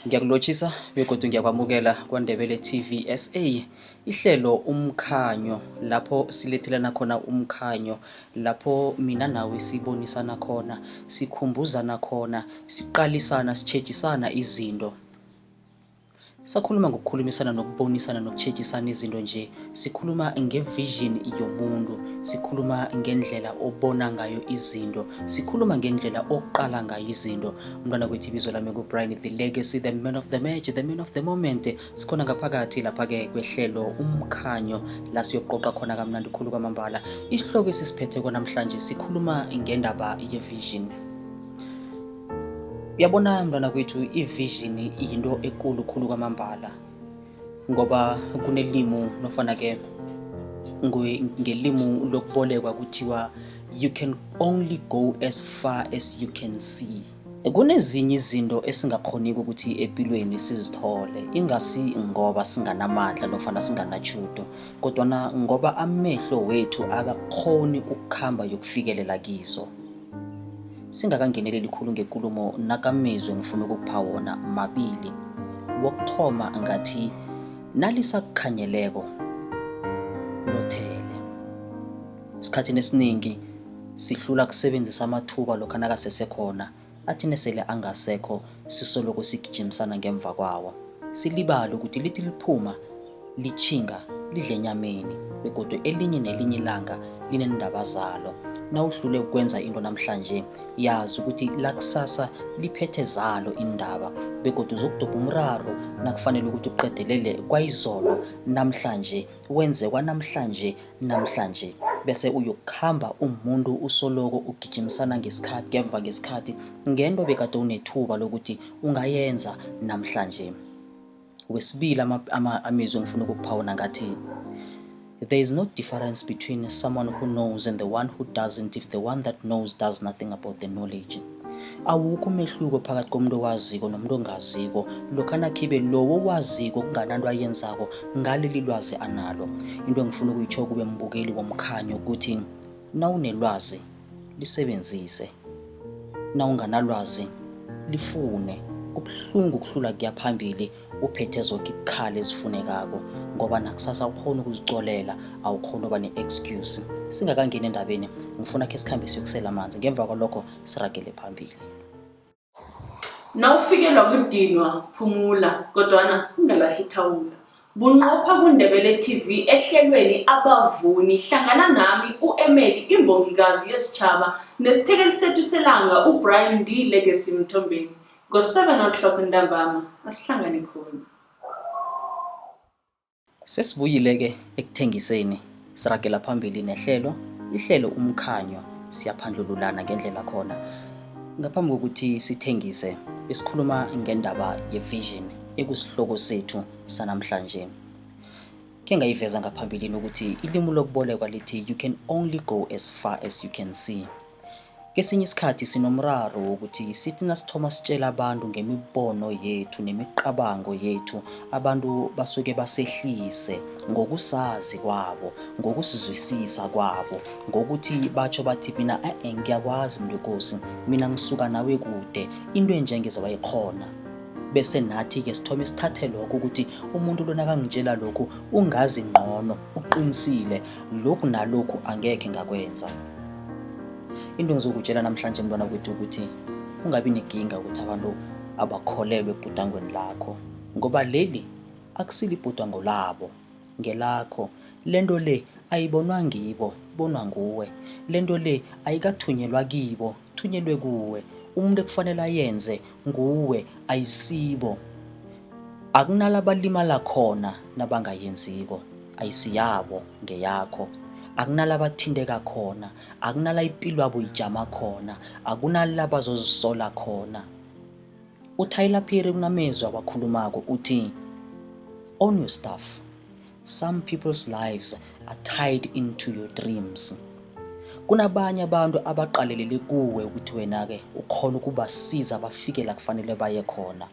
Ngiyakulotshisa begodu ngiyakwamukela kwaNdebele TV SA. Ihlelo umkhanyo lapho silethelana khona umkhanyo lapho mina nawe sibonisana khona, sikhumbuzana khona, siqalisana, sitjhejisana izinto. Sakhuluma ngokukhulumisana nokubonisana nokutjhejisana izinto nje, sikhuluma nge-vision yomuntu, sikhuluma ngendlela obona ngayo izinto, sikhuluma ngendlela oqala ngayo izinto. Umntwana kwethu ibizo lami nguBrian the Legacy, the man of the match, the man of the moment. Sikhona ngaphakathi lapha-ke kwehlelo umkhanyo la siyoqoqa khona kamnandi khulu kwamambala. Isihloko esisiphetheko namhlanje sikhuluma ngendaba ye-vision. Uyabona mntwana kwethu i-vision yinto ekulu khulu kwamambala ngoba kunelimu nofana ke ngelimu lokubolekwa kuthiwa you can only go as far as you can see. Kunezinye izinto esingakhoniko ukuthi empilweni sizithole ingasi ngoba singanamandla nofana singanatjhudu kodwana ngoba amehlo wethu akakhoni ukukhamba yokufikelela kizo. Singakangeneleli khulu ngekulumo nakamezwi engifuna ukukupha wona mabili. Wokuthoma ngathi nalisakukhanyeleko lothele. Esikhathini esiningi sihlula kusebenzisa amathuba lokha nakasesekhona athi nesele angasekho sisoloko sigijimisana ngemva kwawo. Silibale ukuthi lithi liphuma litjhinga lidle enyameni begodu elinye nelinye ilanga lineendaba zalo. Nawuhlule ukwenza into namhlanje, yazi ukuthi lakusasa liphethe zalo iindaba begodu uzokudobha umraro nakufanele ukuthi uqedelele kwayizolo namhlanje, wenze kwanamhlanje namhlanje bese uyokukhamba umuntu usoloko ugijimisana ngesikhathi ngemva ngesikhathi ngento bekade unethuba lokuthi ungayenza namhlanje. Wesibili amezwi engifuna ukukupha wona ngathi there is no difference between someone who knows and the one who doesn't if the one that knows does nothing about the knowledge. Awukho umehluko phakathi komuntu owaziko nomuntu ongaziko lokha nakhibe lowo owaziko kungananto ayenzako ngaleli lwazi analo. Into engifuna ukuyitjho kube mbukeli womkhanyo ukuthi nawunelwazi lisebenzise, nawunganalwazi lifune. Kubuhlungu ukuhlula kuya phambili uphethe zoke ibukhali ezifunekako ngoba nakusasa awukhoni ukuzicolela, awukhoni uba ne-excuse. Singakangeni endabeni ngifuna khe sikhambe siyokusela amanzi, ngemva kwalokho siragele phambili. Nawufikelwa kudinwa phumula kodwana ungalahli ithawula. Bunqopha kuNdebele TV ehlelweni Abavuni hlangana nami u-Emily imbongikazi yesitjhaba nesithekeli sethu selanga uBrian D Legacy Mthombeni ngo-7 o'clock ntambama. Asihlangane khona. Sesibuyile-ke ekuthengiseni, siragela phambili nehlelo, ihlelo umkhanyo, siyaphandlululana ngendlela khona. Ngaphambi kokuthi sithengise, besikhuluma ngendaba ye-vision ekusihloko sethu sanamhlanje. Khe ngayiveza ngaphambilini ukuthi ilimu lokubolekwa lithi you can only go as far as you can see. Kesinye isikhathi sinomraro wokuthi sithi nasithoma sitjela abantu ngemibono yethu nemiqabango yethu, abantu basuke basehlise ngokusazi kwabo, ngokusizwisisa kwabo, ngokuthi batjho bathi mina e-e ngiyakwazi mntu mina ngisuka nawe kude, into enjengeze wayikghona. Bese nathi-ke sithome sithathe lokho ukuthi umuntu lona kangitjela lokhu ungazi ngqono, uqinisile, lokhu nalokhu angekhe ngakwenza. Into engizokutshela namhlanje mntwana kwethu ukuthi ungabi nekinga ukuthi abantu abakholelwe ebhudangweni lakho ngoba leli akusilo ibhudango labo ngelakho. Lento le ayibonwa ngibo, ibonwa nguwe. Lento le ayikathunyelwa kibo, thunyelwe kuwe. Umuntu ekufanele ayenze nguwe ayisibo. Akunala balimala khona nabangayenziko, ayisiyabo ngeyakho. Akunala bathinteka khona, akunala ipilwabo ijama khona, akunala bazozisola khona. UTyler Perry kunamezwi awakhulumako uthi own your stuff. Some people's lives are tied into your dreams. Kunabanye abantu abaqalelele kuwe ukuthi wena-ke ukhona ukubasiza bafike la kufanele baye khona.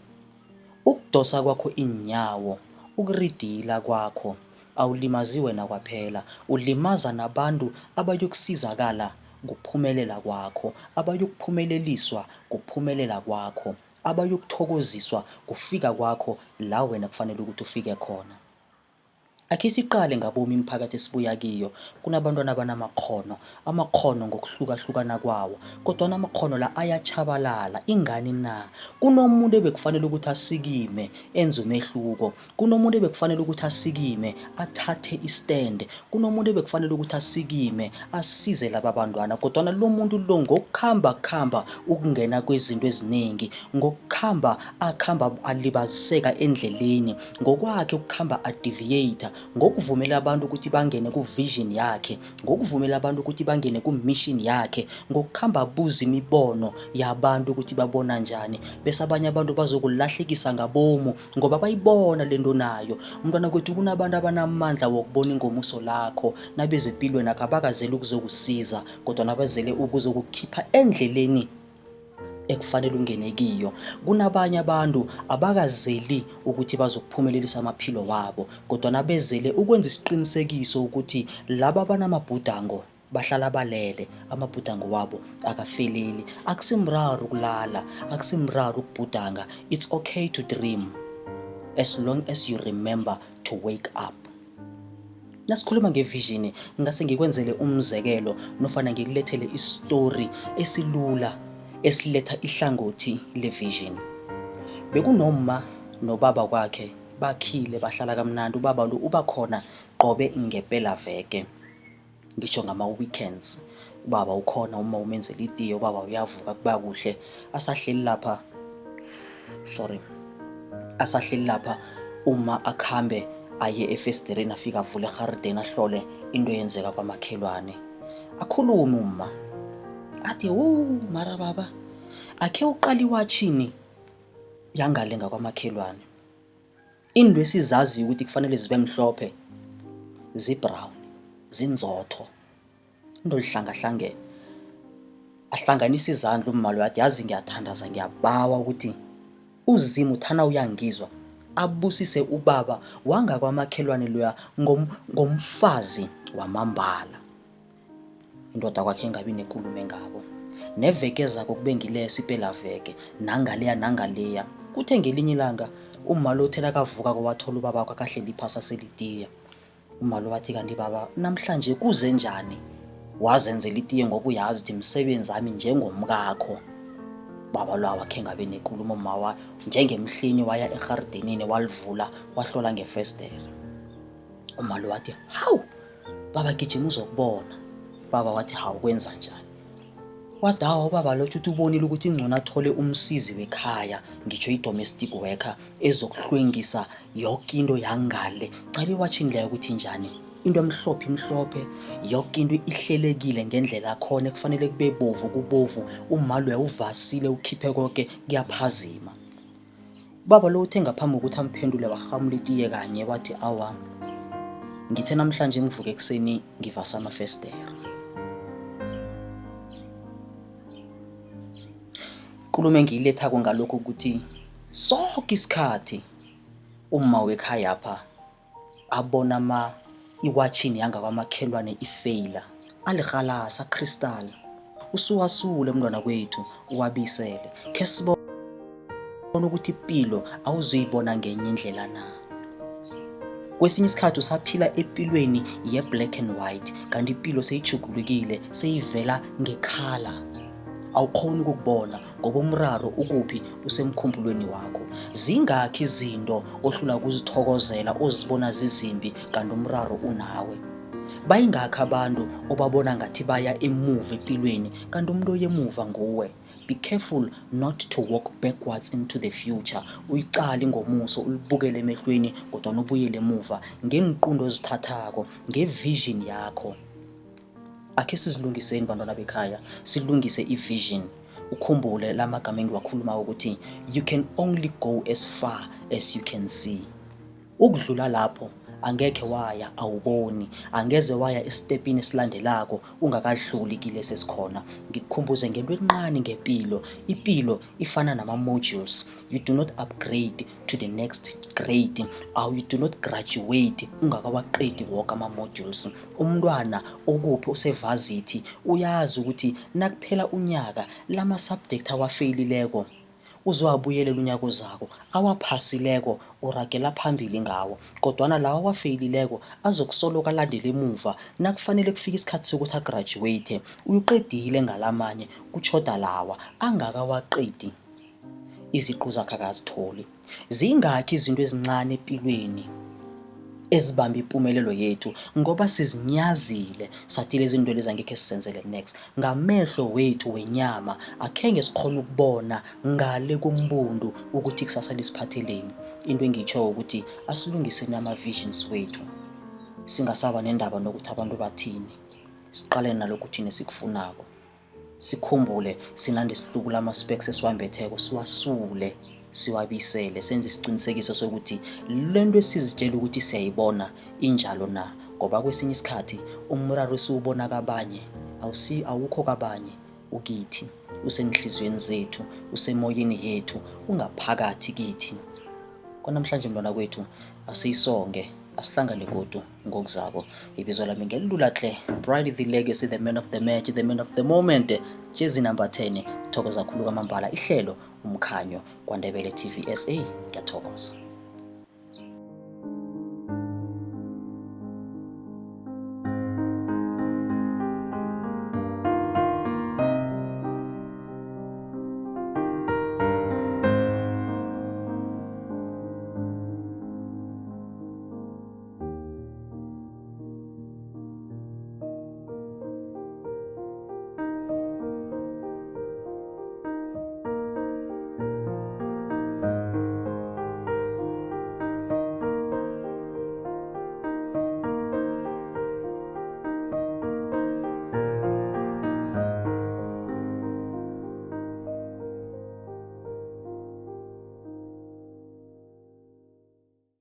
Ukudosa kwakho iinyawo, ukuridila kwakho, awulimazi wena kwaphela, ulimaza nabantu abayokusizakala kuphumelela kwakho, abayokuphumeleliswa kuphumelela kwakho. abayokuthokoziswa kufika kwakho la wena kufanele ukuthi ufike khona. Akhe siqale ngabomi imiphakathi esibuya kiyo, kunabantwana abanamakghono, amakghono ngokuhlukahlukana kwawo, kodwana amakghono la ayatjhabalala, ingani na? Kunomuntu ebekufanele ukuthi asikime enze umehluko, kunomuntu ebekufanele ukuthi asikime athathe i-stand, kunomuntu ebekufanele ukuthi asikime asize laba bantwana, kodwana lo muntu lo ngokukhamba kukhamba ukungena kwezinto eziningi, ngokukhamba akhamba alibaziseka endleleni, ngokwakhe ukukhamba adeviate, ngokuvumela abantu ukuthi bangene ku-vision yakhe, ngokuvumela abantu ukuthi bangene ku-mission yakhe, ngokukhamba abuza imibono yabantu ukuthi babona njani, bese abanye abantu bazokulahlekisa ngabomu ngoba bayibona lento nayo. Mntwana kwethu kunabantu abanamandla wokubona ingomuso lakho, nabezepilweni akho abakazeli ukuzokusiza, kodwa nabazele ukuzokukhipha endleleni ekufanele ungene kiyo. Kunabanye abantu abakazeli ukuthi bazokuphumelelisa amaphilo wabo, kodwa nabezele ukwenza isiqinisekiso ukuthi laba abanamabhudango bahlala balele, amabhudango wabo akafeleli. Akusimraro ukulala, akusimraro ukubhudanga. It's okay to dream as long as you remember to wake up. Nasikhuluma ngevision ngase ngikwenzele umzekelo nofana ngikulethele isitori esilula esiletha ihlangothi levision. Bekunomma nobaba kwakhe bakhile bahlala kamnandi ubaba lo uba khona qobe ngempela veke. Ngisho ngama-weekends ubaba ukhona uma umenzela itiye ubaba uyavuka kuba kuhle asahleli lapha sorry asahleli lapha uma akhambe aye efesitereni afike avule eharideni ahlole into eyenzeka kwamakhelwane akhulume uma athi wu mara baba akhe uqala iwatshini yangale ngakwamakhelwane Into esizaziyo ukuthi kufanele zibe mhlophe zi-brown, zinzotho. Into lihlangahlangene. Ahlanganisa izandla umma loyo athi yazi ngiyathandaza ngiyabawa ukuthi uZimu uthana uyangizwa abusise ubaba wangakwamakhelwane loya ngomfazi wamambala. Indoda kwakhe ingabi nekulumo engako. Neveke ezako kube ngileso ipelaveke, nangaleya nangaleya. Kuthe ngelinye ilanga umma lo uthe nakavukako wathola ubabakhe akahleli phasi aselitiya. Umma lo wathi kanti baba namhlanje kuze njani? Wazenzela itiye ngoba uyazi ukuthi msebenzi ami njengomkakho. Baba lo awakhe ngabe nekulumo mma njengemhlini waya erharidenini walivula wahlola ngefesdere. Umma lo wathi hawu Baba gijima uzokubona. Baba wathi hawu kwenza njani? Wadawa ubaba lo uthi ubonile ukuthi ingcono athole umsizi wekhaya ngitsho i-domestic worker ezokuhlwengisa yoke into yangale. Cala iwatshini leyo ukuthi njani. Into emhlophe imhlophe, yoke into ihlelekile ngendlela khona kufanele kube bovu kubovu, umalo uyawuvasile ukhiphe konke kuyaphazima. Ubaba lo uthe ngaphambi kokuthi amphendule warhamula itiye kanye wathi awa ngithe namhlanje ngivuke ekuseni ngivasa amafesdere. Ikulumo engiyilethako ngalokhu ukuthi soke isikhathi umma wekhayapha abona ma iwatjhini yangakwamakhelwane ifeyila alirhalasa crystal usuwasule mntwana kwethu uwabisele khe sibone ukuthi ipilo awuzuyibona ngenye indlela na kwesinye isikhathi usaphila empilweni ye-black and white kanti ipilo seyijugulukile seyivela ngekhala awukhoni ukukubona ngoba umraro ukuphi usemkhumbulweni wakho zingakhi izinto ohlula kuzithokozela ozibona zizimbi kanti umraro unawe bayingakhi abantu obabona ngathi baya emuva empilweni kanti umuntu oyemuva nguwe be careful not to walk backwards into the future uyiqale ingomuso ulibukele emehlweni kodwa nobuyele emuva ngeenqundo ozithathako ngevision yakho Akhe sizilungiseni bantwana bekhaya, silungise i-vision. Ukhumbule la magama engiwakhuluma ukuthi you can only go as far as you can see. Ukudlula lapho angekhe waya awuboni, angeze waya esitepini esilandelako ungakadluli kilesi esikhona. Ngikukhumbuze ngento encane ngepilo. Ipilo ifana nama-modules. You do not upgrade to the next grade or you do not graduate ungakawaqedi woke ama-modules. Umntwana okuphi osevazithi uyazi ukuthi nakuphela unyaka lama-subject awafeyilileko Uzowabuyelela unyaka ozako. Awaphasileko uragela phambili ngawo kodwana lawa awafeyilileko azokusoloko alandela emuva nakufanele kufike isikhathi sokuthi agraduate uqedile ngalamanye kutjhoda lawa angakawaqedi iziqu zakhe akazitholi. Zingakhi izinto ezincane empilweni ezibamba impumelelo yethu ngoba sizinyazile sathi lezi zinto lezi angekhe sizenzele next ngamehlo wethu wenyama akhenge sikhona ukubona ngale kombundu ukuthi kusasa lisiphatheleni into engiyitsho ukuthi asilungiseni ama-visions wethu singasaba nendaba nokuthi abantu bathini siqalene nalokhu thina esikufunako Sikhumbule sinande sihlubula ama-specs esiwambetheko siwasule siwabisele senze isiqinisekiso sokuthi lento esizitshela ukuthi siyayibona injalo na ngoba kwesinye isikhathi umraro esiwubona kabanye awusi awukho kabanye ukithi usenhliziyweni zethu usemoyeni yethu ungaphakathi kithi kwanamhlanje mntwana kwethu asiyisonge asihlangane godu ngokuzako ibizo lami ngelilula tle Bride the legacy the man of the match the man of the moment jezi number 10 thokoza khulu kwamambala ihlelo umkhanyo kwandebele TV SA ngiyathokoza.